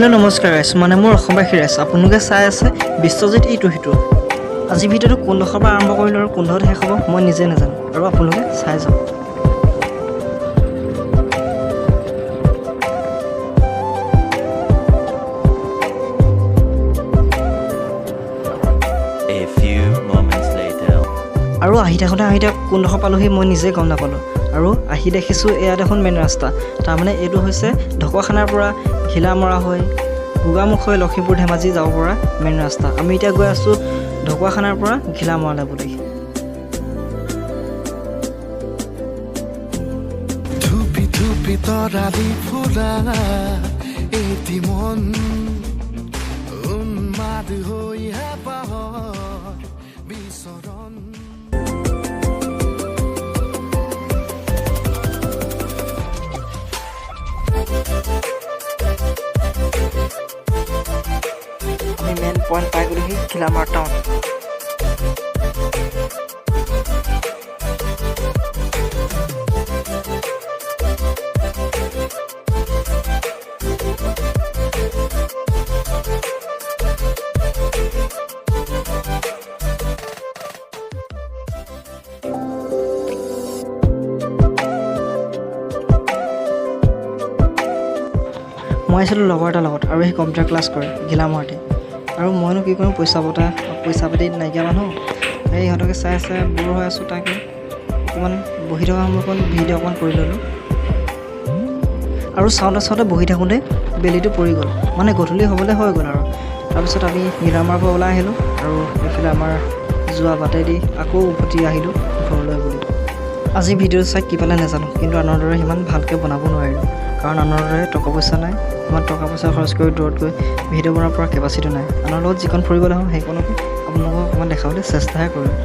Hello' নমস্কাৰ ৰাইজ, মানে মোৰ অসমবাসী ৰাইজ, আপোনালোকে চাই আছে বিশ্বজিৎ ইটো সিটো। আজি ভিডিঅ'টো কোনডোখৰ পৰা আৰম্ভ কৰিলোঁ আৰু কোনডোখৰত শেষ হ'ব মই নিজে নাজানো, আৰু আপোনালোকে চাই যাওক। A few moments later. আৰু আহি থাকোঁতে আহি থাকোঁতে কোনডোখৰ পালোহি মই নিজে গম নাপালোঁ। আৰু আহি দেখিছোঁ এয়া দেখোন মেইন ৰাস্তা। তাৰমানে এইটো হৈছে ঢকুৱাখানাৰ পৰা ঘিলামৰা হৈ গোগামুখ হৈ লখিমপুৰ ধেমাজি যাব পৰা মেইন ৰাস্তা। আমি এতিয়া গৈ আছোঁ ঢকুৱাখানাৰ পৰা ঘিলামৰালৈ বুলি। থুপি থুপি তৰালি ফুলা এটি মন উন্মাদ হৈ হেঁপাহৰ বিচৰণ। আমি মেইন পইণ্ট পাই গ'লোহি, ঘিলামৰা টাউন। মই আছিলোঁ লগৰ এটাৰ লগত আৰু সি কম্পিউটাৰ ক্লাছ কৰে ঘিলামৰাতে। আৰু মইনো কি কৰিম, পইচা পাতি নাইকিয়া মানুহ। সেই ইহঁতকে চাই চাই ব'ৰ হৈ আছোঁ। তাকে অকণমান বহি থকা সময়ত অকণ ভিডিঅ' অকণমান কৰি ল'লোঁ। আৰু চাওঁতে চাওঁতে বহি থাকোঁতে বেলিটো পৰি গ'ল, মানে গধূলি হ'বলৈ হৈ গ'ল। আৰু তাৰপিছত আমি ঘিলামৰাৰ পৰা ওলাই আহিলোঁ আৰু এইফালে আমাৰ যোৱা বাটেদি আকৌ উভতি আহিলোঁ ঘৰলৈ বুলি। আজি ভিডিঅ'টো চাই কি পালে নাজানো, কিন্তু আনৰ দৰে সিমান ভালকৈ বনাব নোৱাৰিলোঁ, কাৰণ আনৰ দৰে টকা পইচা নাই। ইমান টকা পইচা খৰচ কৰি দূৰত গৈ ভিডিঅ' বনাব পৰা কেপাচিটি নাই। আনৰ লগত যিকণ ফুৰিবলৈ আহোঁ, সেইকণকে আপোনালোকক অকণমান দেখাবলৈ চেষ্টাহে কৰিলোঁ।